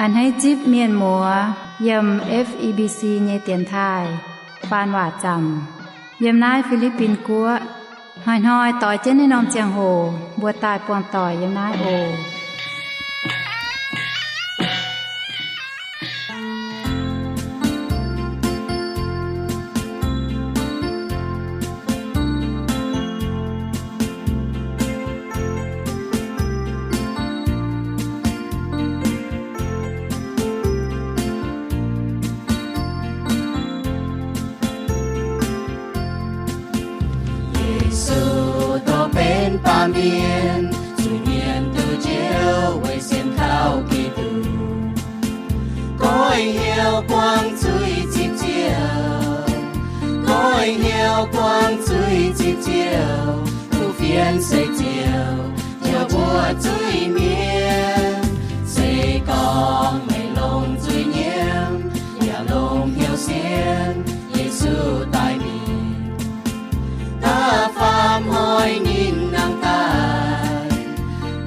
A'hneiv zipv mienh muoz yiem F E B C nyei dienx taaih faan waac zaamc yiem naaiv Fi^li^bin Guoqv. Hnoi-hnoi doix jienv naaiv norm ziangh hoc mbuo daaih buangh doic yiem naaiv oc. Yesu dorh benx baamh mienh, zuiz-mienh duqv njoux weic sienx kaux Giduc. Goiv hnyouv buangv zuiz zipv ziouc, goiv hnyouv buangv zuiz zipv ziouc, kuv fienx seix ziouc, ziouc mbuo zuiz-mienh. Se gorngv meih longc zuiz nyiemv, yaac longc hnyouv sienx Yesu daaih mingh, da'faam hnoi ninh nangh daaih,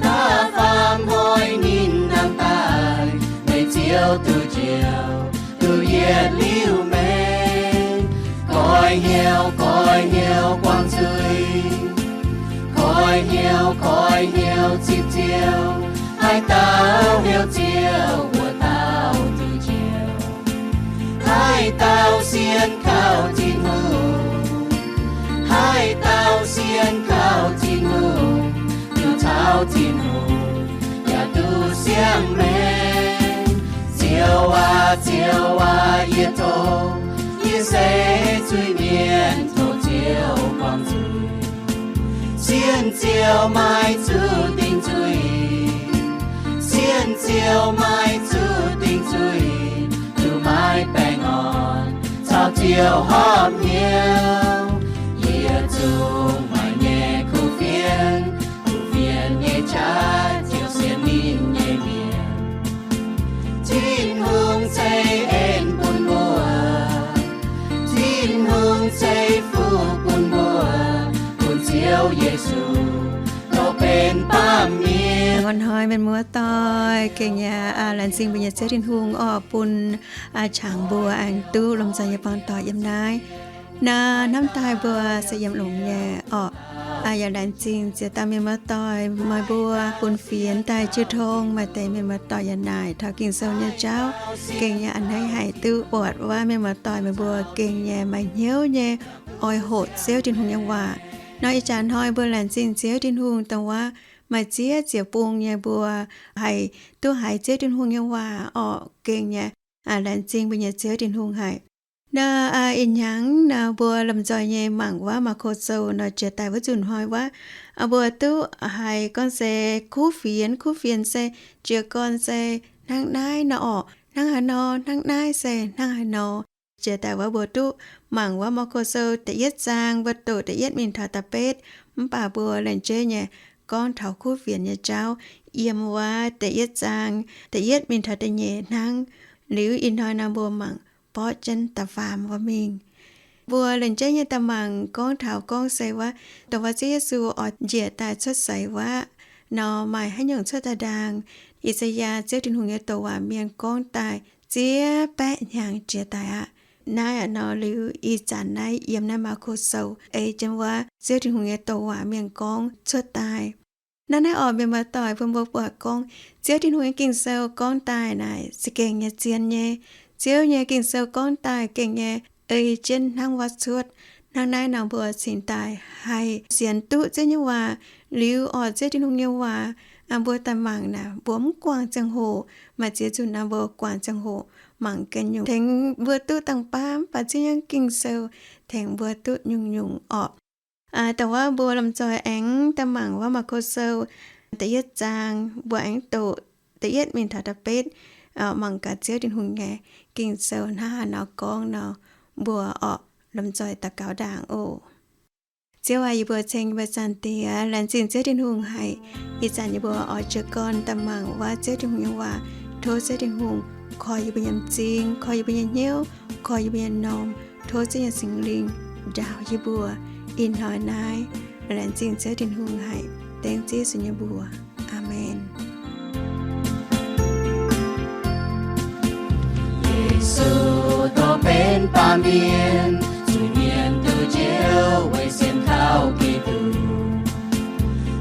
da'faam hnoi ninh nangh daaih, meih ziouc duqv njoux, duqv yietc liuz meih. Goiv hnyouv, goiv hnyouv buangv zuiz, goiv hnyouv, goiv hnyouv zipv ziouc, haaix dauh hnyouv ziouc wuov dauh duqv njoux. Haaix dauh sienx kaux Tin-Hungh, haaix dauh sienx kaux Tin-Hungh, duqv caux Tin-Hungh, yaac duqv siang-maengc. Ziouv aac, Ziouv aac, yie tov, yie se zuiz-mienh, tov Ziouv buangh zuiz. Sienx Ziouv maiv zuqc dingc zuiz, sienx Ziouv maiv zuqc dingc zuiz, duqv maiv baengh orn caux Ziouv horpc hnyouv. Yietc zungv maaih nyei kuv fienx, kuv fienx nyei qaqv ziouc sienx ninh nyei mienh. Tin-Hungh ceix en bun mbuo, Tin-Hungh ceix fuqv bun mbuo, bun Ziouv Yesu dongh benx baamh mienh. Hnoi-hnoi mienh muoz-doic gengh nyei laengz zingh mbuo nyei Ziouv Tin-Hungh orqc, bun qangx mbuo aengx duqv lomh nzoih nyei buangh doic yiem naaiv. Naaiv hnamv daaih mbuo se yiem longx nyei orqc. Yaac laengz zingh ziex dauh mienh muoz-doic meih mbuo bun fienx daaih jiu tong. Maaih deix mienh muoz-doic yaac naaic taux Ging-Sou nyei jauv gengh nyei a'hneiv haic, duqv buatc wuov mienh muoz-doic meih mbuo gengh nyei maaih hnyouv nyei oix hoqc Ziouv Tin-Hungh nyei waac. Nor ih jaax hnoi mbuo laengz zingh Ziouv Tin-Hungh dongh wuov maaih ziex ziepc bung nyei mbuo haih duqv haiz Ziouv Tin-Hungh nyei waac orqc, gengh nyei laengz zingh mbuo nyei Ziouv Tin-Hungh haic. Nor ih hnyangx nor mbuo lomh nzoih nyei mangc wuov Maako Sou nor jiex daaih wuov nzunc hnoi wuov, mbuo duqv haiz gorngv se kuv fienx, kuv fienx se jiez gorn se hnangv naaiv nor orqc, hnangv haaix nor, hnangv naaiv se hnangv haaix nor. Jiex daaih wuov mbuo duqv mangc wuov Maako Sou da'yietv zaang mbuo doqc da'yietv mingh taux da'betv, mv baac mbuo laengz jeiv nyei gorngv taux kuv fienx nyei jauv yiem wuov da'yietv zaang da'yietv mingh taux da'nyeic hnangv. Liuz ih hnoi nor mbuo mangc borqv jienv da'faam wuov mingh. Mbuo laengz jeiv nyei daaih mangc gorngv taux gorngv se wuov, dongh wuov Ziouv Yesu oix njiec daaih cuotv seix wuov nor maaih haaix nyungc cuotv daaih ndaang. I^saa^yaa, Ziouv Tin-Hungh nyei douc waac mienh gorngv daaih ziex baeqv hnyangx jiex daaih aqv. Naaiv aqv nor liuz ih zanc naaiv yiem naaiv Maako Sou ei jienv wuov Ziouv Tin-Hungh nyei douc waac mienh gorngv cuotv daaih. Naaiv naaiv orqc, mienh muoz-doic, bun mbuo buatc gorngv Ziouv Tin-Hungh nyei Ging-Sou gorngv daaih naaic za'gengh nyei zien nyei. Ziouv nyei Ging-Sou gorngv daaih gengh nyei ei jienv hnangv wuov cuotv. Hnangv naaiv nor mbuo cingx daaih haih sienx duqv Ziouv nyei waac, liuz orqc Ziouv Tin-Hungh nyei waac, mbuo daaih mangc naaic mbuo mv guangc ziangh hoc, maaih ziex nzunc nor mbuo guangc ziangh hoc mangc ganh nyungc tengx mbuo duqv dangh baav mv baac Ziouv nyei Ging-Sou tengx mbuo duqv nyungc-nyungc orqc. Dongh wuov mbuo lomh nzoih aengx daaih mangc wuov Maako Sou da'yietv zaang, mbuo aengx doqc da'yietv mingh taux da'betv, mangc gaax Ziouv Tin-Hungh nyei Ging-Sou hnangv haaix nor gorngv nor, mbuo orqc lomh nzoih daux gaux ndaangc oc. Ziouv aac, yie mbuo ceng yie mbuo Zaangc Diex, laengz zingh Ziouv Tin-Hungh haic. Ih zanc yie mbuo oix jiez gorn daaih mangc wuov Ziouv Tin-Hungh nyei waac. Tov Ziouv Tin-Hungh koi yie mbuo nyei m'zing, koi yie mbuo nyei hnyouv, koi yie mbuo nyei m'normh. Tov Ziouv nyei Singx Lingh ndaauh yie mbuo ih hnoi naaiv. Laengz zingh Ziouv Tin-Hungh haic, dengv Ziouv Yesu nyei mbuox. Aamen. baamh mienh zuqc nyienz duqv njoux weic sienx kaux Giduc.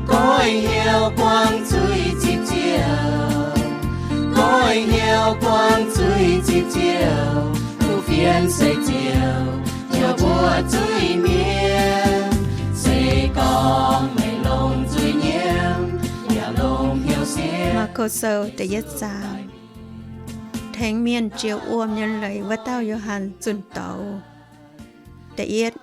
Goiv hnyouv buangv zuiz zipv ziouc, goiv hnyouv buangv zuiz zipv ziouc, kuv fienx se ziouc, ziouc mbuo zuiz-mienh. Se gorngv meih longc zuiz-nyiemv yaac longc hnyouv sienx. Maako Sou da'yietv zaang. Tengx mienh jiex wuom nyei leiz wuov dauh Yo^han zunh douz. Da'yietv,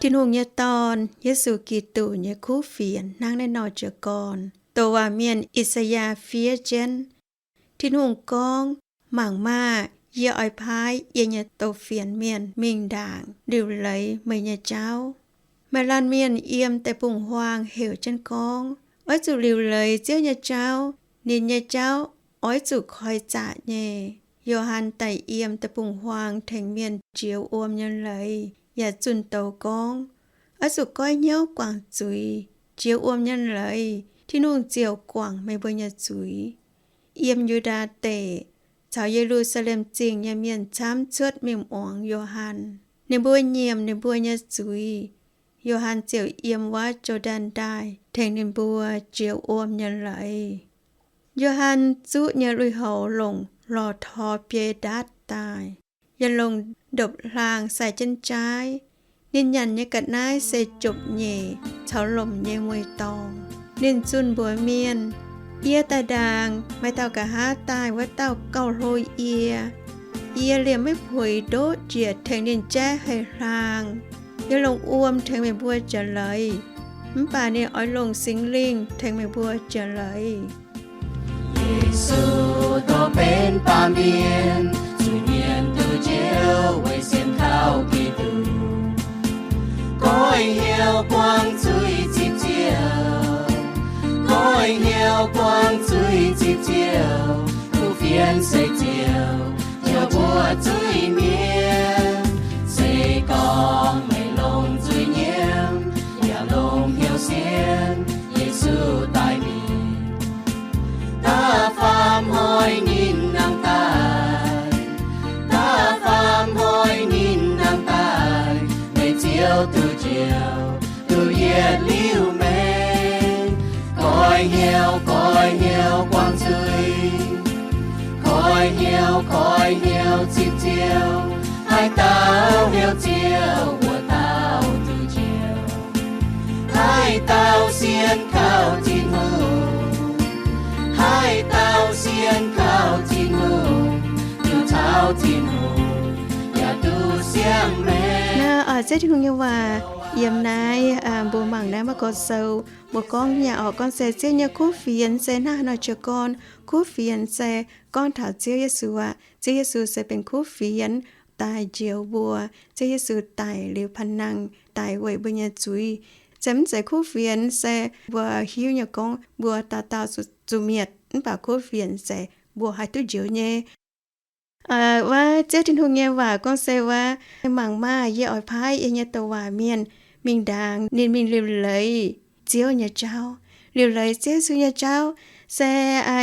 Tin-Hungh nyei Dorn, Yesu Giduc nyei kuv fienx hnangv naaiv nor jiez gorn, douc waac mienh I^saa^yaa fiev jienv, Tin-Hungh gorngv, Mangc maah! Yie oix paaiv yie nyei dou-fienx mienh mingh ndaangc liuc leiz meih nyei jauv. Maaih laanh mienh yiem deic-bung-huaang heuc jienv gorngv, Oix zuqc liuc leiz Ziouv nyei jauv. Ninh nyei jauv oix zuqc koi zaqc nyei. Yo^han daaih yiem deic-bung-huaang tengx mienh jiex wuom nyei leiz yaac zunh douz gorngv, Oix zuqc goiv hnyouv guangc zuiz, jiex wuom nyei leiz, Tin-Hungh ziouc guangc meih mbuo nyei zuiz. Yiem Yu^ndaa Deic caux Ye^lu^saa^lem Zingh nyei mienh camv cuotv mingh muangx Yo^han. Ninh mbuo nyiemc ninh mbuo nyei zuiz. Yo^han ziouc yiem wuov Jo^ndaan Ndaaih tengx ninh mbuo jiex wuom nyei leiz. Yo^han zuqv nyei lui-houx longc lorh tor biei ndaatv daaih, yaac longc ndopv-hlaang sai jienv jaaiv. Ninh nyanc nyei ga'naaiv se jopv-nyeic caux lomc nyei mueiz-dorngh. Ninh zunh mbuox mienh, Yie daaih ndaangc, maaih dauh nqa'haav daaih wuov dauh gauh hlo yie. Yie liemh maiv puix ndoqv njiec tengx ninh jaiv hei hlaang. Yie longc wuom tengx meih mbuo jiex leiz, mv baac ninh oix longc Singx Lingh tengx meih mbuo jiex leiz. Yesu dongh benx baamh mienh zuqc nyienz duqv Ziouv weic sienx kaux Giduc. Goiv hnyouv buangv zuiz zipv Ziouv, goiv hnyouv buangv zuiz zipv Ziouv, kuv fienx se Ziouv, Ziouv mbuo zuiz-mienh. Se gorngv meih longc zuiz-nyiemv yaac longc hnyouv sienx, Yesu daaih mingh. Da'faam hnoi ninh nangh daaih, da'faam hnoi ninh nangh daaih, meih Ziouv duqv njoux, duqv yietc liuz meih. Goiv hnyouv, goiv hnyouv buangv zuiz, goiv hnyouv, goiv hnyouv zipv Ziouv. Haaix dauh hnyouv Ziouv, wuov dauh duqv njoux. Haaix dauh sienx kaux Tin-Hungh, haaix dauh sienx kaux Tin-Hungh, duqv caux Tin-Hungh, yaac duqv siang-maengc. Naaiv oix Ziouv Tin-Hungh nyei waac yiem naaiv, mbuo mangc naaiv Maako Sou, mbuo gorngv nyei orqc, gorngv se Ziouv nyei kuv fienx se hnangv haaix nor jiez gorn. Kuv fienx se gorngv taux Ziouv Yesu aqv. Ziouv Yesu se benx kuv fienx daaih njoux mbuo. Ziouv Yesu daic liuz panh nangh, daic weic mbuo nyei zuiz. Se mv zeiz kuv fienx se mbuo hiuv nyei gorngv mbuo dauh dauh zuqc mietc, mv baac kuv fienx se mbuo haih duqv njoux nyei. Wuov Ziouv Tin-Hungh nyei waac gorngv se wuov, Mangc maah! Yie oix paaiv yie nyei douc waac mienh mingh ndaangc ninh mingh liuc leiz Ziouv nyei jauv. Liuc leiz Ziouv Yesu nyei jauv se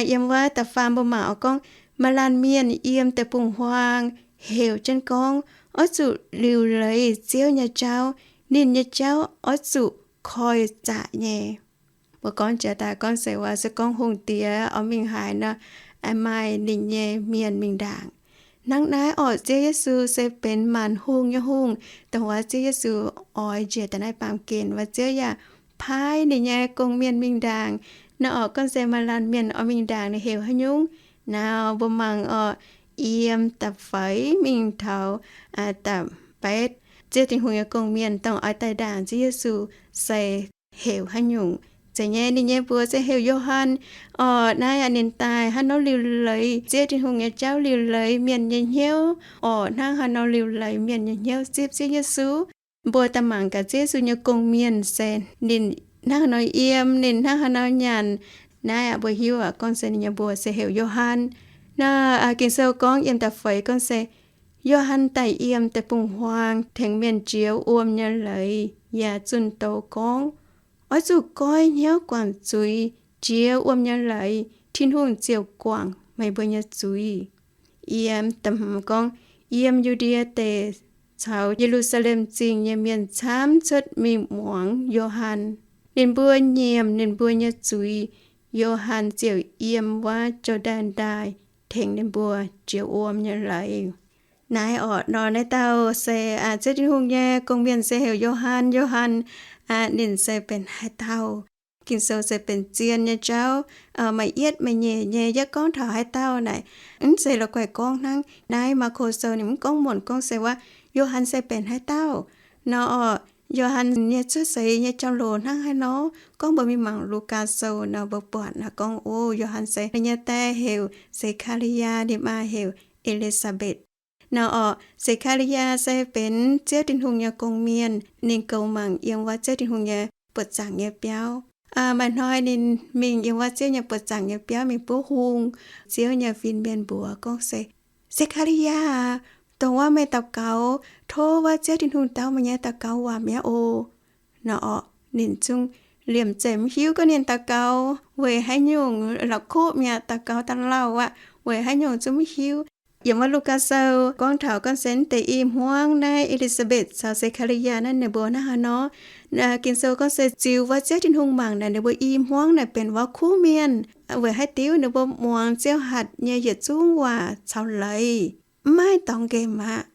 yiem wuov da'faam mbuo mangc oix gorngv, maaih laanh mienh yiem deic-bung-huaang heuc jienv gorngv, Oix zuqc liuc leiz Ziouv nyei jauv. Ninh nyei jauv oix zuqc koi zaqc nyei. Mbuo gorngv jiex daaih gorngv se wuov, se gorngv hungh diex oix mingh haaix nor, maaih ninh nyei mienh mingh ndaangc. Hnangv naaiv orqc, Ziouv Yesu se benx maanc hungh nyei hungh. Dongh wuov Ziouv Yesu oix njiec daaih naaiv baamh gen wuov, Ziouv yaac paaiv ninh nyei gong-mienh mingh ndaangc. Naaiv orqc, gorngv se maaih laanh mienh oix mingh ndaangc, ninh heuc haaix nyungc? Naaiv mbuo mangc orqc, yiem da'feix mingh taux da'betv, Ziouv Tin-Hungh nyei gong-mienh dongh oix daaih ndaangc Ziouv Yesu se heuc haaix nyungc. Zeiz nyei, ninh nyei mbuox se heuc Yo^han. Orqc, naaiv aqv, ninh daaih hnangv nor liuc leiz Ziouv Tin-Hungh nyei jauv, liuc leiz mienh nyei hnyouv. Orqc, hnangv haaix nor liuc leiz mienh nyei hnyouv zipv Ziouv Yesu. Mbuo daaih mangc gaax Ziouv Yesu nyei gong-mienh se ninh hnangv haaix nor yiem, ninh hnangv haaix nor nyanc. Naaiv aqv, mbuo hiuv aqv, gorngv se ninh nyei mbuox se heuc Yo^han. Naaiv Ging-Sou gorngv yiem da'feix gorngv se, Yo^han daaih yiem deic-bung-huaang tengx mienh jiex wuom nyei leiz yaac zunh douz gorngv, Oix zuqc goiv hnyouv guangc zuiz, jiex wuom nyei leiz, Tin-Hungh ziouc guangc meih mbuo nyei zuiz. Yiem da'hmz gorngv, yiem Yu^ndie Deic caux Ye^lu^saa^lem Zingh nyei mienh camv cuotv mingh muangx Yo^han. Ninh mbuo nyiemc ninh mbuo nyei zuiz, Yo^han ziouc yiem wuov Jor^ndaen Ndaaih tengx ninh mbuo jiex wuom nyei leiz. Naaiv orqc nor, naaiv dauh se, aa, Ziouv Tin-Hungh nyei gong-mienh se heuc Yo^han. Yo^han, aa, ninh se benx haaix dauh? Ging-Sou se benx zien nyei jauv, aa, maaih yietv maaih nyeic nyei. Yie gorngv taux haaix dauh naaic, mv zeiz la'guaih gorngv hnangv. Naaiv Maako Sou ninh mv gorngv munc, gorngv se wuov Yo^han se benx haaix dauh nor orqc. Yo^han nyei cuotv seix nyei jauv-louc hnangv haaix nor, gorngv mbuo mingh mangc Lugaa Sou nor, mbuo buatc naaiv gorngv, o, Yo^han se ninh nyei die heuc Se^kaa^li^yaa, ninh maa heuc E^li^saa^mbetc. Nor orqc, Se^kaa^li^yaa se benx Ziouv Tin-Hungh nyei gong-mienh. Ninh goux mangc yiem wuov Ziouv Tin-Hungh nyei buoqc zaangc nyei biauv. Aa, maaih hnoi ninh mingh yiem wuov Ziouv nyei buoqc zaangc nyei biauv mingh buov hung. Ziouv nyei fin-mienh mbuox gorngv se, Se^kaa^li^yaa aac, dongh wuov meih daux gaux, tov wuov Ziouv Tin-Hungh dau meih nyei daux gaux waac mi'aqv oc. Nor orqc, ninh zungv liemh zeih mv hiuv gorngv ninh daux gaux weic haaix nyungc, la'kuqv mi'aqv, daux gaux daaih lauh aqv, weic haaix nyungc zungv mv hiuv. Yiem wuov Lugaa Sou gorngv taux gorngv se deix i hmuangv naaiv E^li^saa^mbetc caux Se^kaa^li^yaa naaiv ninh mbuo hnangv haaix nor. Ging-Sou gorngv se ziux wuov Ziouv Tin-Hungh mangc naaic ninh mbuo i hmuangv naaic benx wuov kuv mienh. Weic haaix diuc? Ninh mbuo muangx Ziouv hatc nyei yietc zungv waac caux leiz, mv maaih dorngx nqemh aqv.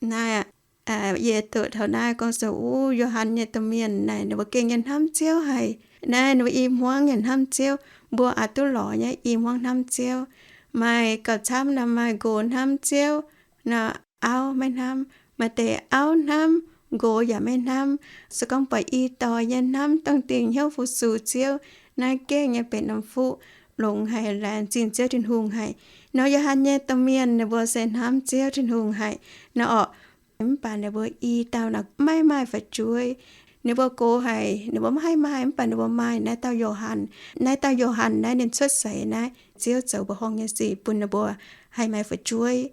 Naaiv, yie doqc taux naaiv gorngv se, uv, Yo^han nyei domh mienh naaic ninh mbuo gengh nyei hnamv Ziouv haic. Naaiv ninh mbuo i hmuangv nyei hnamv Ziouv. Mbuo aqc duqv lorz nyei i hmuangv hnamv Ziouv. Maaih gauh camv nor maaih nqox hnamv Ziouv, nor auv maiv hnamv. Maaih deix auv hnamv, nqox yaac maiv hnamv. Se gorngv buatc i dorh nyei hnamv dongh dingc hnyouv fu-sux Ziouv, naaiv gengh nyei benx norm fuqv longx haic, laengz zingh Ziouv Tin-Hungh haic. Nor Yo^han nyei domh mienh ninh mbuo se hnamv Ziouv Tin-Hungh haic nor orqc. Mv baac ninh mbuo i dauh naaic maiv maaih fu'jueiv. Ninh mbuo gox haic, ninh mbuo maiv haih maaih, mv baac ninh mbuo maaih naaiv dauh Yo^han. Naaiv dauh Yo^han naaiv ninh cuotv seix naaiv, Ziouv zoux mbuoqc horngh nyei sic bun ninh mbuo haih maaih fu'jueiv.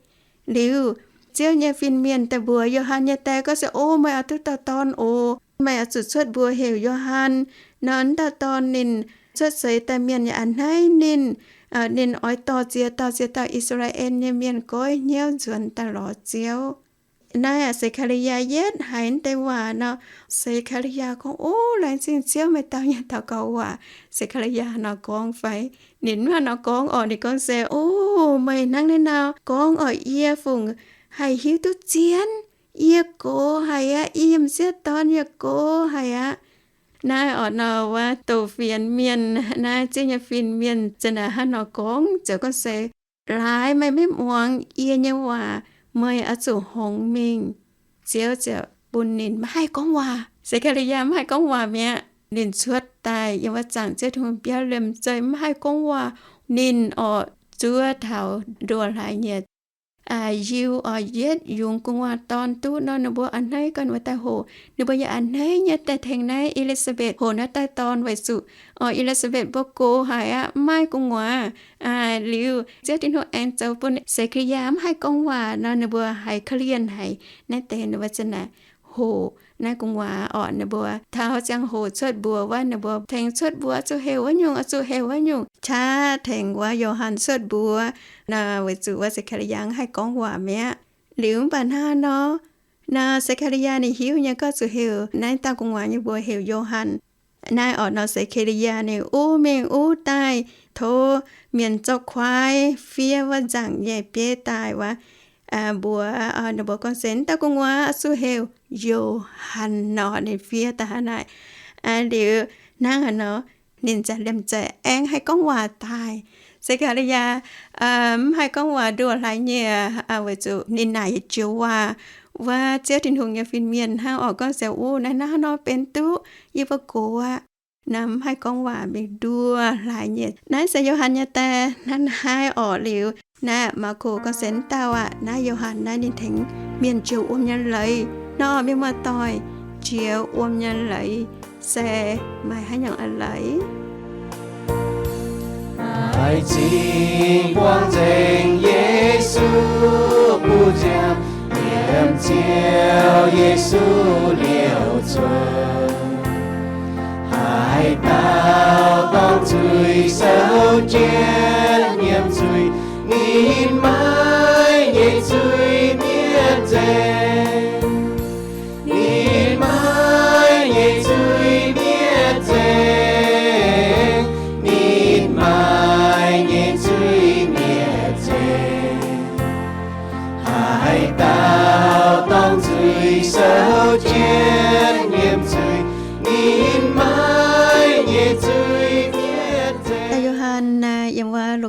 Liuz, Ziouv nyei fin-mienh daaih mbuox Yo^han nyei die gorngv se, o, meih oix duqv dauh dorn oc. Meih oix zuqc cuotv mbuox heuc Yo^han. Nor wuov dauh dorn ninh cuotv seix daaih mienh yaac a'hneiv ninh. Ninh oix dorh ziex dauh ziex dauh I^saa^laa^en nyei mienh goiv hnyouv nzuonx daaih lorz Ziouv. Naaiv aqc, Se^kaa^li^yaa yietv haiz naaiv deix waac nor, Se^kaa^li^yaa gorngv, o, laengz zingh Ziouv meih dau nyei daux gaux waac. Se^kaa^li^yaa nor gorngv fai? Ninh mv haaix nor gorngv orqc. Ninh gorngv se, o, meih hnangv naaiv nor gorngv orqc, yie fungc haih hiuv duqv zien. Yie gox haic aqv. Yie m'sieqv dorn yie gox haic aqv. Naaiv orqc nor wuov douz fienx mienh, naaiv Ziouv nyei fin-mienh za'naaic hnangv nor gorngv, ziouc gorngv se, laaix meih maiv muangx yie nyei waac, meih oix zuqc hngongx mingh. Ziouv ziouc bun ninh maiv haih gorngv waac. Se^kaa^li^yaa mv haih gorngv waac mi'aqv. Ninh cuotv daaih yiem wuov zaangc Ziouv Tin-Hungh biauv liemh zeih mv haih gorngv waac. Ninh orqc zuov taux nduoh hlaax nyieqc. Yiu orqc, yietv yungz gu'nguaaz dorn duqv nor, ninh mbuo a'hneiv ganh wuov daaih hoqc. Ninh mbuo yaac a'hneiv nyei daaih tengx naaiv E^li^saa^mbetc hoqc naaiv daaih dorn weic zuqc orqc, E^li^saa^mbetc mbuo gox haic aqv, mv maaih gu'nguaaz. Liuz Ziouv Tin-Hungh aengx zoux bun Se^kaa^li^yaa mv haih gorngv waac nor, ninh mbuo haiz korv-lienh haic. Naaiv deix ninh mbuo za'naaic hoqc naaiv gu'nguaaz orqc. Ninh mbuo taux ziangh hoc cuotv mbuox wuov, ninh mbuo tengx cuotv mbuox zuqc heuc wuov nyungc, zuqc heuc wuov nyungc, qaqv tengx wuov Yo^han cuotv mbuox nor, weic zuqc wuov Se^kaa^li^yaa mv haih gorngv waac mi'aqv. Liuz mv baac hnangv nor, nor Se^kaa^li^yaa ninh hiuv nyei gorngv zuqc heuc naaiv dauh gu'nguaaz nyei mbuox heuc Yo^han. Naaiv orqc nor Se^kaa^li^yaa ninh uv mingh uv daaih tov mienh zorqv kuaaiv fiev wuov nzangc nyei bieiv daaih wuov, mbuox ninh mbuo gorngv se, naaiv dauh gu'nguaaz oix zuqc heuc Yo^han nor. Ninh fiev daaih hnangv naaic. Liuz hnangv haaix nor, ninh ziouc liemh zeih aengx haih gorngv waac daaih. Se^kaa^li^yaa mv haih gorngv waac nduoh hlaax nyieqc weic zuqc ninh naaic yietc joux waac wuov Ziouv Tin-Hungh nyei fin-mienh hnangv orqc, gorngv se, uv, naaiv hnangv haaix nor benx duqv yie mbuo gox aqv. Naaiv mv haih gorngv waac mingh nduoh hlaax nyieqc. Naaiv se Yo^han nyei die hnangv naaiv orqc. Liuz naaiv Maako gorngv se, naaiv dauh aqv, naaiv Yo^han naaiv ninh tengx mienh jiex wuom nyei leiz nor, mienh muoz-doic, jiex wuom nyei leiz se maaih haaix nyungc a'leiz? Haih cingx buangh nzengc Yesu, buov ziangx yiem Ziouv Yesu liouc cuotv. Haaix dauh dorng zuiz sou jienv nyiemc zuiz, ninh maiv nyei zuiz mietc nzengc.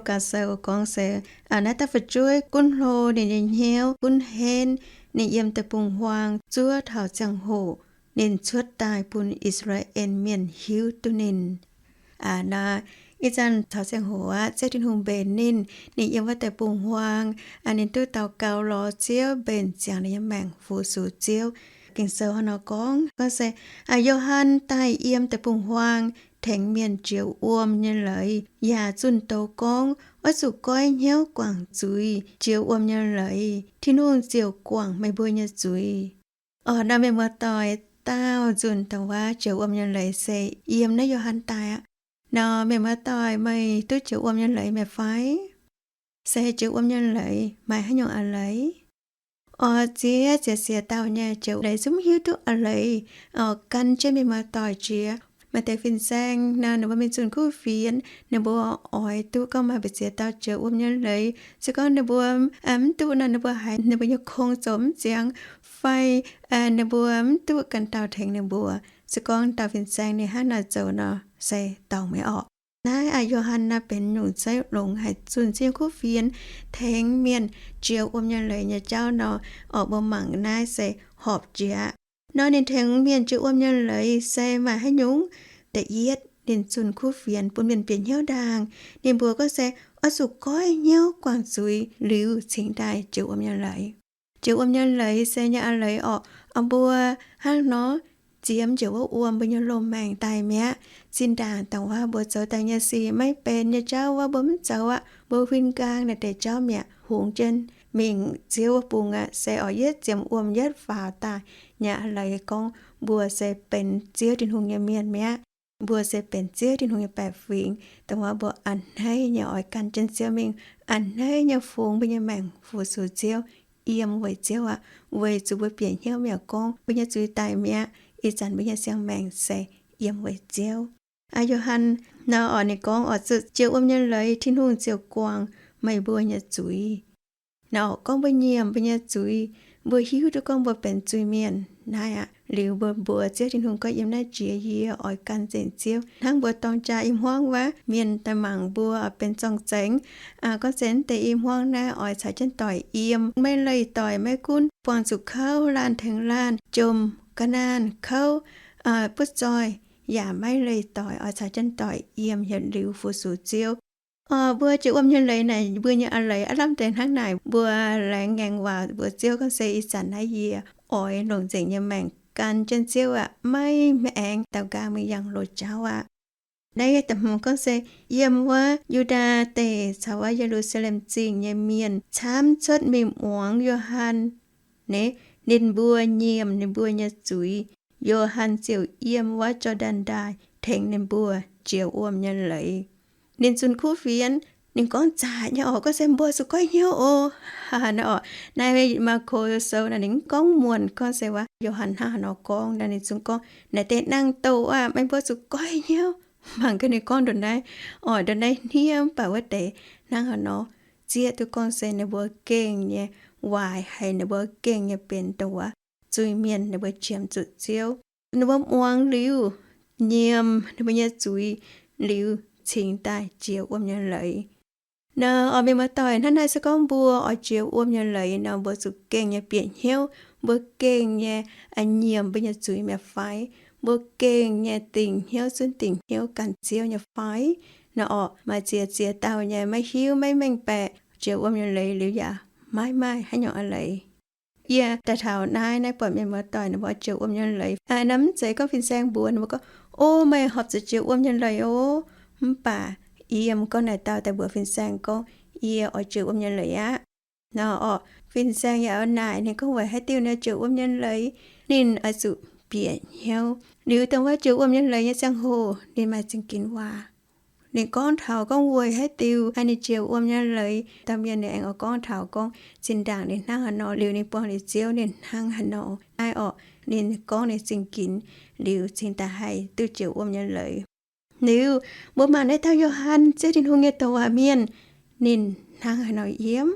gauh sou gorngv se, aa, naaiv dauh fu'jueiv gunv hlo ninh nyei hnyouv, gunv henv, ninh yiem deic-bung-huaang zuov taux ziangh hoc ninh cuotv daaih bun I^saa^laa^en Mienh hiuv duqv ninh. Aa, naaiv ih zanc taux ziangh hoc aqv, Ziouv Tin-Hungh mbenc ninh, ninh yiem wuov deic-bung-huaang, aa, ninh duqv daux gaux lorz Ziouv mbenc ziangx ninh nyei maengc fu-sux Ziouv. Ging-Sou hnangv nor gorngv, gorngv se, aa, Yo^han daaih yiem deic-bung-huaang tengx mienh jiex wuom nyei leiz, yaac zunh doz gorngv, Oix zuqc goiv hnyouv guangc zuiz jiex wuom nyei leiz, Tin-Hungh ziouc guangc meih mbuo nyei zuiz. Orqc, nor mienh muoz-doic, daauh nzunc dongh waac jiex wuom nyei leiz se yiem naaiv Yo^han daaih aqv. Nor mienh muoz-doic, meih duqv jiex wuom nyei leiz mi'aqv fai? Se jiex wuom nyei leiz maaih haaix nyungc a'leiz? Orqc, ziex ziex siec dauh nyei jiex leiz zungv hiuv duqv a'leiz. Orqc, gan jienv mienh muoz-doic jiex. Maaih deix fin-saeng nor, ninh mbuo mingh zunh kuv fienx, ninh mbuo oix duqv gorngv maaih mbu'ziex dauh jiex wuom nyei leiz. Se gorngv ninh mbuo mv duqv nor, ninh mbuo haiz ninh mbuo nyei kong zoux mv ziangx, fai ninh mbuo mv duqv ganh dauh tengx ninh mbuo. Se gorngv dauh fin-saeng ninh hnangv naaic zoux nor, se dorngc meih orqc. Naaiv a'Yo^han naaiv benx nyungc zeiv longx haic zunh Ziouv nyei kuv fienx tengx mienh jiex wuom nyei leiz nyei jauv nor, orqc, mbuo mangc naaiv se horpc jiex aqv. Nor ninh tengx mienh jiex wuom nyei leiz se maaih haaix nyungc? Da'yietv, ninh zunh kuv fienx bun mienh bieqc hnyouv ndaangc. Ninh mbuox gorngv se, Oix zuqc goiv hnyouv guangc zuiz liuz cingx daaih jiex wuom nyei leiz. Jiex wuom nyei leiz se nyei a'leiz orqc, mbuo hnangv nor ziemx njiec wuov wuom, mbuo nyei loz-maengc daaih mi'aqv. Zinh ndaangc dongh wuov mbuo zoux daaih nyei sic maiv benx nyei jauv wuov, mbuo mv zoux aqv. Mbuo huin nqaang naaiv deix jauv mi'aqv, hungx jienv mingh Ziouv wuov bung aqv. Se oix yietv ziemx wuom yietv faaux daaih nyei a'leiz gorngv mbuo se benx Ziouv Tin-Hungh nyei mienh mi'aqv. Mbuo se benx Ziouv Tin-Hungh nyei baeqc fingx. Dongh wuov mbuo a'hneiv nyei oix gan jienv Ziouv mingh, a'hneiv nyei fungx mbuo nyei maengc fu-sux Ziouv, yiem weic Ziouv aqv, weic zuqc mbuo bieqc hnyouv mi'aqv gorngv mbuo nyei zuiz daic mi'aqv. Ih zanc mbuo nyei siang-maengc se yiem weic Ziouv. Aa, Yo^han nor orqc, ninh gorngv, Oix zuqc jiex wuom nyei leiz, Tin-Hungh ziouc guangc meih mbuo nyei zuiz. Nor orqc, gorngv mbuo nyiemc mbuo nyei zuiz, mbuo hiuv duqv gorngv mbuo benx zuiz-mienh naaiv aqv, liuz mbuo mbuox Ziouv Tin-Hungh gorngv, Yiem naaiv jiex yie oix gan nzengc Ziouv. Hnangv mbuo dorng jaa i hmuangv wuov, mienh daaih mangc mbuo oix benx zorng-zengx, gorngv se mv deix i hmuangv naaiv oix caux jienv doic yiem, maiv leih doic, maiv gunv buangh zuqc kouv, laanh tengx laanh, jomc ga'naanh, kouv, butv zoih, yaac maiv leih doic, oix caux jienv doic yiem, yietc liuz fu-sux Ziouv. Orqc, mbuo jiex wuom nyei leiz naaic, mbuo nyei a'leiz aav lamh deix hnangv naaic. Mbuo laengz ngaengc waac mbuox Ziouv gorngv se, Ih zanc naaiv yie oix longc nzengc nyei maengc gan jienv Ziouv aqv, maiv aengx daaux nqaang mingh yangh loz-jauv aqv. Naaiv da'hmz gorngv se, yiem wuov Yu^ndaa Deic caux wuov Ye^lu^saa^lem Zingh nyei mienh camv cuotv mingh muangx Yo^han. Naaiv ninh mbuo nyiemc ninh mbuo nyei zuiz, Yo^han ziouc yiem wuov Jor^ndaen Ndaaih tengx ninh mbuo jiex wuom nyei leiz. Ninh zunh kuv fienx, ninh gorngv zaqc nyei orqc, gorngv se mbuo zuqc goiv hnyouv oc. Naaiv orqc, naaiv Maako Sou naaic ninh mv gorngv muonc gorngv se wuov Yo^han hnangv haaix nor gorngv. Naaiv ninh zungv gorngv naaic deix nangh doqc aqv, meih mbuo zuqc goiv hnyouv. Mangc gaax ninh gorngv ndongc naaiv, oix ndongc naaiv hniev, mv baac wuov deix hnangv haaix nor zieqv duqv gorngv se ninh mbuo gengh nyei waaic haic, ninh mbuo gengh nyei benx dongh wuov zuiz-mienh, ninh mbuo qiemx zuqc Ziouv. Ninh mbuo muangx liuz, nyiemc ninh mbuo nyei zuiz liuz, cingx daaih jiex wuom nyei leiz. Nor, oix mienh muoz-doic, hnangv naaiv se gorngv mbuo oix jiex wuom nyei leiz nor, mbuo zuqc gengh nyei bieqc hnyouv, mbuo gengh nyei nyiemc mbuo nyei zuiz mi'aqv fai? Mbuo gengh nyei dingc hnyouv zunv dingc hnyouv gan Ziouv nyei fai? Nor orqc, maaih ziex ziex dauh nyei maiv hiuv, maiv mengh baeqc, jiex wuom nyei leiz liuz yaac maiv maaih haaix nyungc a'leiz. Yie daaih taux naaiv, naaiv buatc mienh muoz-doic ninh mbuo jiex wuom nyei leiz, naaiv mv zeiz gorngv fin-saeng mbuox ninh mbuo gorngv, O, meih horpc zuqc jiex wuom nyei leiz oc. Mv baac yiem gorngv naaic dauh daaih mbuox fin-saeng gorngv, Yie oix jiex wuom nyei leiz aqv. Nor orqc, fin-saeng yaac naaic ninh gorngv weic haaix diuc ninh jiex wuom nyei leiz. Ninh oix zuqc bieqc hnyouv liuz dongh wuov jiex wuom nyei leiz nyei ziangh hoc ninh maaih zingh ginx waac. Ninh gorngv taux gorngv weic haaix diuc ninh jiex wuom nyei leiz. Dauh mienh ninh aengx oix gorngv taux gorngv zinh ndaangc ninh hnangv haaix nor, liuz ninh buangh liuz Ziouv ninh hnangv haaix nor. Naaiv orqc, ninh gorngv ninh zingh ginx liuz cingx daaih haih duqv jiex wuom nyei leiz. Liuz mbuo mangc naaiv dauh Yo^han, Ziouv Tin-Hungh nyei douc waac mienh, ninh hnangv haaix nor yiem.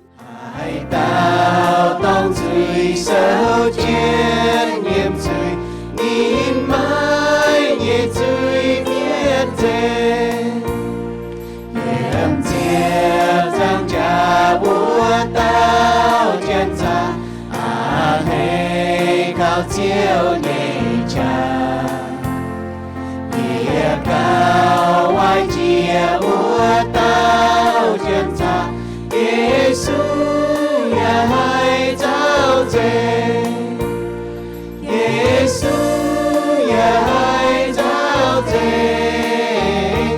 Haaix dauh dorng zuiz souv jienv yiem zuiz, ninh maiv nyei zuiz mietc nzengc. Yiem Ziouv Wuov dauh janx-zaqc, a'hneiv gauh Ziouv nyei qaqv. Yie gauh waaic jiex wuov dauh janx-zaqc, Yesu yaac haih nzauh nzengc. Yesu yaac haih nzauh nzengc.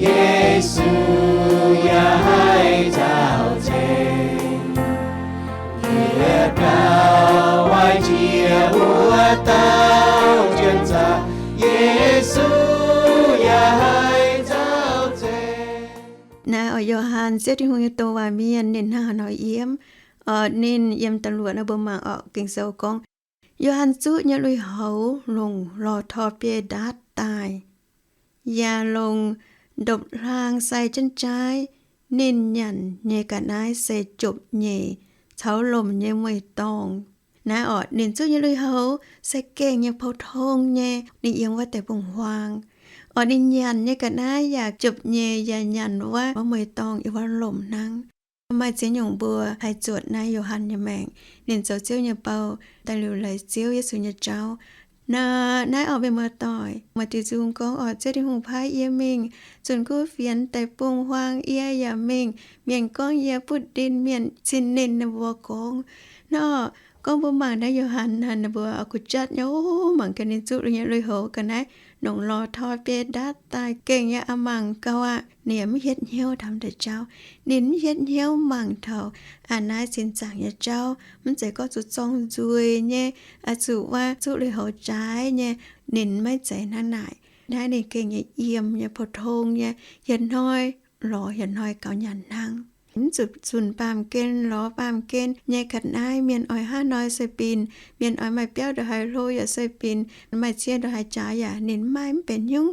Yesu yaac haih nzauh nzengc. Yie gauh waaic jiex wuov dauh janx-zaqc, Yesu yaac haih nzauh nzengc. Naaiv oix Yo^han, Ziouv Tin-Hungh nyei douc waac mienh, ninh hnangv haaix nor yiem. Oix ninh yiem da'luoqc naaiv mbuo mangc oc, Ging-Sou gorngv, Yo^han zuqv nyei lui-houx longc lorh tor biei ndaatv daaih, yaac longc ndopv-hlaang sai jienv jaaiv. Ninh nyanc nyei ga'naaiv se jopv-nyeic caux lomc nyei mueiz-dorngh. Naaiv oc, ninh zuqv nyei lui-houx se gengh nyei pou-tong nyei, ninh yiem wuov deic-bung-huaang. Oc, ninh nyanc nyei ga'naaiv yaac jopv-nyeic yaac nyanc wuov mueiz-dorngh yiem wuov lomc hnangv. Maaih ziex nyungc mbuo haih zuotc naaiv Yo^han nyei maengc. Ninh zoux Ziouv nyei bou, daaih liuc leiz Ziouv Yesu nyei jauv. Naaiv, naaiv oix mienh muoz-doic, maaih diuh nzung gorngv oc, Ziouv Tin-Hungh paaiv yie mingh zunh kuv fienx deic-bung-huaang, yie yaac mingh. Mienh gorngv yie butv ndin mienh cin ninh, ninh mbuo gorngv. Naaiv oc, gorngv mbuo mangc naaiv Yo^han naaiv, ninh mbuo oix gu'jatv nyei oc, mangc gaax ninh zuqv nyei lui-houx ga'naaiv longc lorh tor biei ndaatv daaih, gengh nyei aqc mangc gauh aqv. Ninh yaac mv hietv hnyouv taux deix jauv. Ninh mv hietv hnyouv mangc taux a'naaiv sin zaangc nyei jauv. Mv zeiz gorngv zuqc zorng nzueic nyei, oix zuqc wuov zuqv lui-houx jaaix nyei. Ninh maiv zeiz hnangv naaic. Naaiv ninh gengh nyei yiem nyei pou-tong nyei, yietc hnoi lorz yietc hnoi gauh nyanc hnangv. Mv zuqc zunh baamh gen lorz baamh gen nyei ga'naaiv. Mienh oix haaix nor se binc, mienh oix maaih biauv ndongc haaix hlo yaac se binc, maaih cie ndongc haaix jaax yaac ninh mv maaih, mv benx nyungc.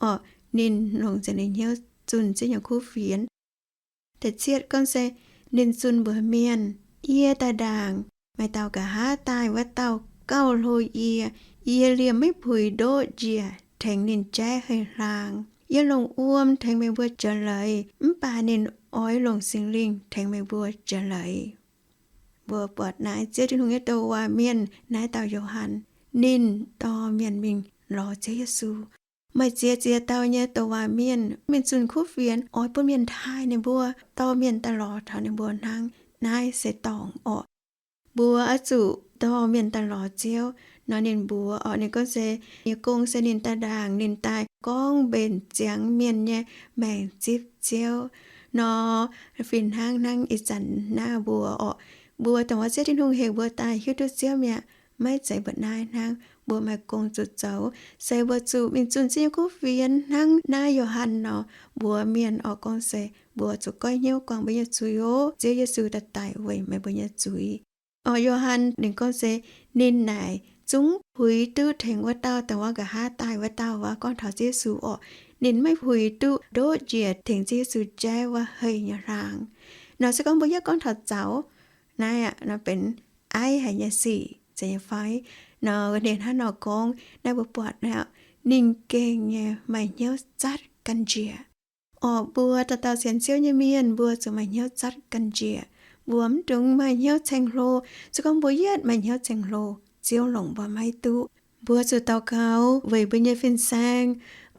Oc, ninh longc nzengc ninh hnyouv zunh Ziouv nyei kuv fienx. Da'cietv gorngv se ninh zunh mbuox mienh, Yie daaih ndaangc maaih dauh nqa'haav daaih, wuov dauh gauh hlo yie. Yie liemh maiv puix ndoqv njiec tengx ninh jaiv hei hlaang. Yie longc wuom tengx meih mbuo jiex leiz, mv baac ninh oix longc Singx Lingh tengx meih mbuo jiex leiz. Mbuo buatc naaiv Ziouv Tin-Hungh nyei douc waac mienh, naaiv dauh Yo^han, ninh dorh mienh mingh lorz Ziouv Yesu. Maaih ziex ziex dauh nyei douc waac mienh mingh zunh kuv fienx oix bun mienh taaih ninh mbuo, dorh mienh daaih lorz taux ninh mbuo hnangv. Naaiv se dorngc orqc. Mbuo oix zuqc dorh mienh daaih lorz Ziouv. Nor ninh mbuox orqc, ninh gorngv se, yie gong se ninh daaih ndaangc, ninh daaih gorngv mbenc ziangx mienh nyei maengc zipv Ziouv. Nor fih hnangv hnangv ih zanc naaiv mbuo orqc, mbuo dongh wuov Ziouv Tin-Hungh heuc mbuo daaih hiuv duqv Ziouv mi'aqv. Maiv zeiz mbuo naaiv hnangv, mbuo maaih gong zuqc zoux. Se mbuo zuqc mingh zunh Ziouv nyei kuv fienx hnangv naaiv Yo^han nor, mbuox mienh orqc, gorngv se mbuo zuqc goiv hnyouv guangc mbuo nyei zuiz oc. Ziouv Yesu daaih daic weic meih mbuo nyei zuiz. Orqc, Yo^han ninh gorngv se ninh naaic zungv puix duqv tengx wuov dauh dongh wuov nqa'haav daaih wuov dauh wuov gorngv taux Ziouv Yesu orqc. Ninh maiv puix duqv ndoqv njiec tengx Ziouv Yesu jaiv wuov hei nyei hlaang. Nor se gorngv mbuo yaac gorngv taux zaux, naaiv aqv nor benx aiv haic nyei sic, zeiz nyei fai? Nor ninh hnangv nor gorngv naaiv mbuo buatc naaiv, ninh gengh nyei maaih hnyouv zatv ganh njiec. Orqc, mbuo dauh dauh sienx Ziouv nyei mienh, mbuo zuqc maaih hnyouv zatv ganh njiec. Mbuo mv dungx maaih hnyouv ceng-hlo. Se gorngv mbuo yietv maaih hnyouv ceng-hlo, Ziouv longc mbuo maiv duqv. Mbuo zuqc daux gaux weic mbuo nyei fin-saeng,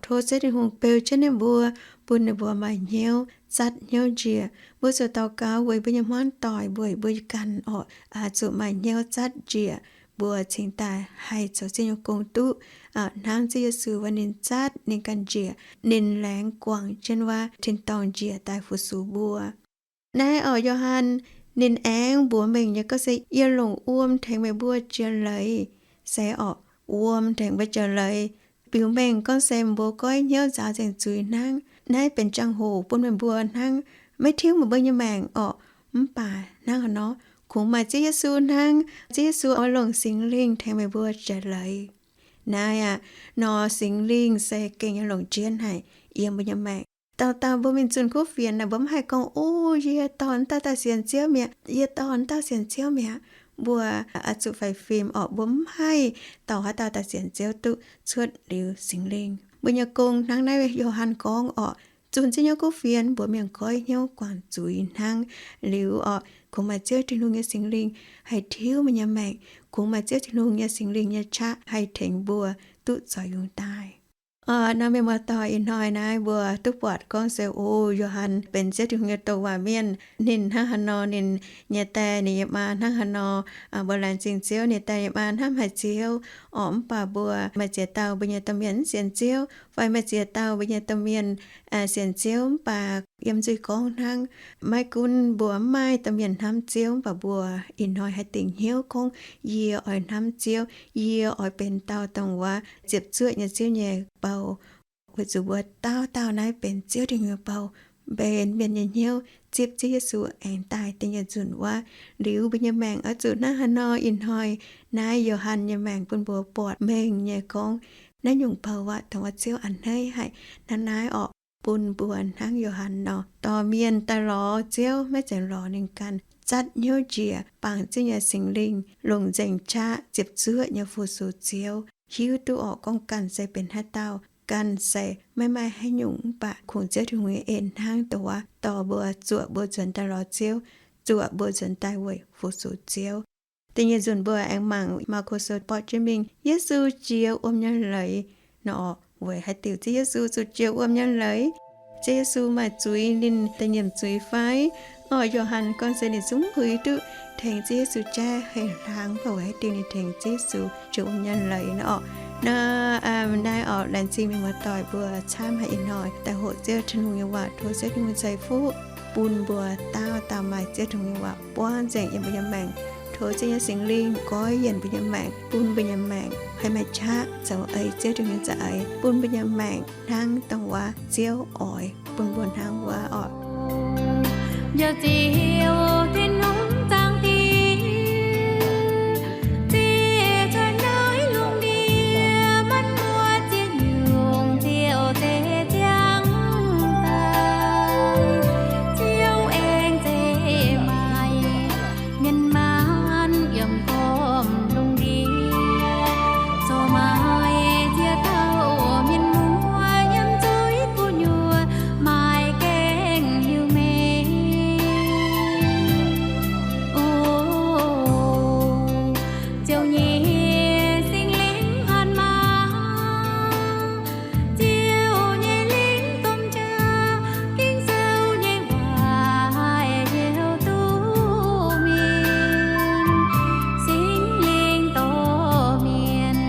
tov Ziouv Tin-Hungh beu jienv ninh mbuo, bun ninh mbuo maaih hnyouv zatv hnyouv njiec. Mbuo zuqc daux gaux weic mbuo nyei hmuangv doic, weic mbuo ganh orqc, zuqc maaih hnyouv zatv njiec, mbuo cingx daaih haih zoux Ziouv nyei gong duqv. Hnangv Ziouv Yesu wuov, ninh zatv ninh ganh njiec, ninh laengz guangc jienv wuov tin-dorngh njiec daaih fu-sux mbuo. Naaiv orqc, Yo^han ninh aengx mbuox mengh nyei gorngv se, yie longc wuom tengx meih mbuo jiex leiz. Se orqc, wuom tengx mbuo jiex leiz, biux mengh gorngv se mbuo goiv hnyouv nzaaux nzengc zuiz hnangv. Naaiv benx jangx-hoc bun meih mbuo hnangv, maiv tiuv meih mbuo nyei maengc orqc. Mv baac hnangv haaix nor, kungx maaih Ziouv Yesu hnangv. Ziouv Yesu oix longc Singx Lingh tengx meih mbuo jiex leiz. Naaiv aqv, nor Singx Lingh se gengh nyei longc jienv haic yiem mbuo nyei maengc. Dauh dauh mbuo mingh zunh kuv fienx naaic, mbuo mv haih gorngv, O, yie dorh wuov dauh daaih sienx Ziouv mi'aqv, yie dorh wuov dauh sienx Ziouv mi'aqv. Mbuo oix zuqc faix fim orqc, mbuo mv haih dorh haaix dauh daaih sienx Ziouv duqv cuotv liuz Singx Lingh. Mbuo nyei gong hnangv naaiv Yo^han gorngv orqc, Zunh ziev hnyouv kuv fienx mbuox mienh goiv hnyouv guangc zuiz hnangv. Liuz orqc, kungx maaih Ziouv Tin-Hungh nyei Singx Lingh haih tiuv meih nyei maengc, kungx maaih Ziouv Tin-Hungh nyei Singx Lingh nyei qaqv haih tengx mbuo duqv zoux yungz daaih. Orqc, nor mienh muoz-doic, ih hnoi naaiv mbuo duqv buatc gorngv se, o, Yo^han benx Ziouv Tin-Hungh nyei douc waac mienh. Ninh hnangv haaix nor, ninh nyei die, ninh nyei maa hnangv haaix nor, mbuo laengz zingh Ziouv, ninh die, nyei maa hnamv haic Ziouv. Orqc, mv baac mbuo maaih ziex dauh mbuo nyei domh mienh mv sienx Ziouv, fai maaih ziex dauh mbuo nyei domh mienh sienx Ziouv mv baac yiem nzuih gorngv hnangv. Maiv gunv mbuo mv maaih domh mienh hnamv Ziouv, mv baac mbuo ih hnoi haih dingc hnyouv gorngv, yie oix hnamv Ziouv, yie oix benx dauh dongh wuov ziepc zuoqv nyei Ziouv nyei bou. Weic zuqc mbuo dauh dauh naaiv benx Ziouv Tin-Hungh nyei bou, mbenc mienh nyei hnyouv, zipv Ziouv Yesu aengx daaih da'nyeic nzunc wuov. Liuz mbuo nyei maengc oix zuqc hnangv haaix nor? Ih hnoi naaiv Yo^han nyei maengc bun mbuo buatc mengh nyei gorngv naaiv nyungc bou aqv, dongh wuov Ziouv a'hneiv haic hnangv naaiv orqc, bun mbuo hnangv Yo^han nor, dorh mienh daaih lorz Ziouv, maiv zeiz lorz ninh ganh, zatv hnyouv njiec, bangc Ziouv nyei Singx Lingh, longc nzengc qaqv ziepc zuoqv nyei fu-sux Ziouv, hiuv duqv orqc gorngv ganh se benx haaix dauh, ganh se maiv maaih haaix nyungc, mv baac kungx Ziouv Tin-Hungh nyei en hnangv dongh wuov dorh mbuo, zuoqc mbuo nzuonx daaih lorz Ziouv, zuoqc mbuo nzuonx daaih weic fu-sux Ziouv. Da'nyeic nzunc mbuo aengx mangc Maako Sou borqv jienv mingh, Yesu jiex wuom nyei leiz nor, weic haaix diuc Ziouv Yesu zuqc jiex wuom nyei leiz? Ziouv Yesu maaih zuiz ninh da'nyeic zuiz fai? Orqc, Yo^han gorngv se ninh zungv huix duqv tengx Ziouv Yesu jaiv hei hlang, mv baac weic haaix diuc ninh tengx Ziouv Yesu jiex wuom nyei leiz nor orqc. Nor, naaiv orqc, laengz zingh mienh muoz-doic mbuo camv haic ih hnoi daaih hoqc Ziouv Tin-Hungh nyei waac, tov Ziouv Tin-Hungh ceix fuqv bun mbuo dauh dauh maaih Ziouv Tin-Hungh nyei waac buangv nzengc yiem mbuo nyei maengc. Tov Ziouv nyei Singx Lingh goiv yienc mbuo nyei maengc, bun mbuo nyei maengc haih maaih qaqv zoux ei Ziouv Tin-Hungh nyei za'eix, bun mbuo nyei maengc hnangv dongh wuov Ziouv oix bun mbuo hnangv wuov orqc. Njoux Ziouv Tin-Hungh zaangc Diex, zieqc cuotv naaiv lungh ndiev, maanc muotc ziex nyungc Ziouv zeiv ziangh daaih. Ziouv aengx zeiv maaih mienh maanc yiem gormx lungh ndiev, corc maaih ziex dauh mienh muoz yiem zuiz gu'nyuoz maaih gaengh Iu-Mienh. O, Ziouv nyei Singx Lingh hatc maaz, Ziouv nyei lingh domh jaax, Ging-Sou nyei waac haih heuc duqv mienh. Singx Lingh dorh mienh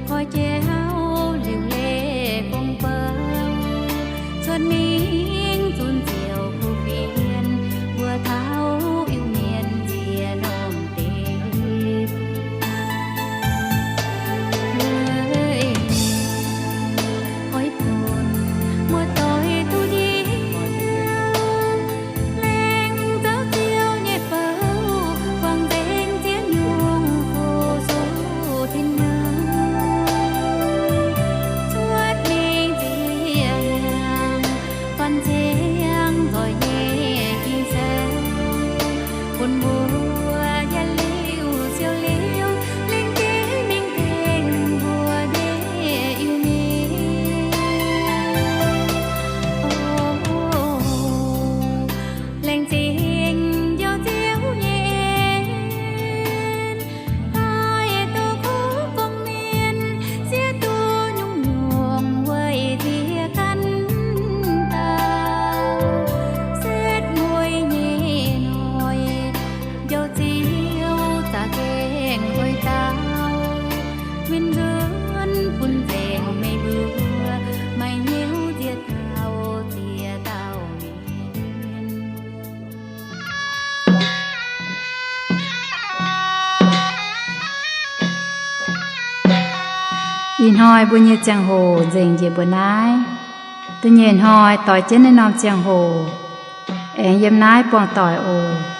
koi jauv liuc leiz gong-bou, cuotv mingh zunc Ziouv kuv fienx, mbuo taux Iu-Mienh nziex norm deic-bung. Oix bun muoz-doic duqv njoux, laengz zaux Ziouv nyei bou, buangh nzengc ziex nyungc fu-sux Tin-Hungh, cuotv mingh ziex hnyangx, buatc ziangh nzoih nyei Ging-Sou, bun mbuo yietc liuz siou liuz, lengc jeiv mingh tengx mbuo nyei Iu-Mienh. O, laengz zingh Njoux Ziouv nyei en, haih douz kuv gorngv mienh, siev duqv nyungc-nyungc weic ziex ganh dauh. Setv mueiz nyei hnoi, Njoux Ziouv za'gengh oix dau, win nzuonx bun nzengc meih mbuo, maaih hnyouv ziex dauh ziex dauh mienh. Ih hnoi mbuo nyei ziangh hoc nzengc njiec mbuo naaiv. Da'nyeic hnoi doix jienv naaiv norm ziangh hoc, aengx yiem naaiv buangh doic oc.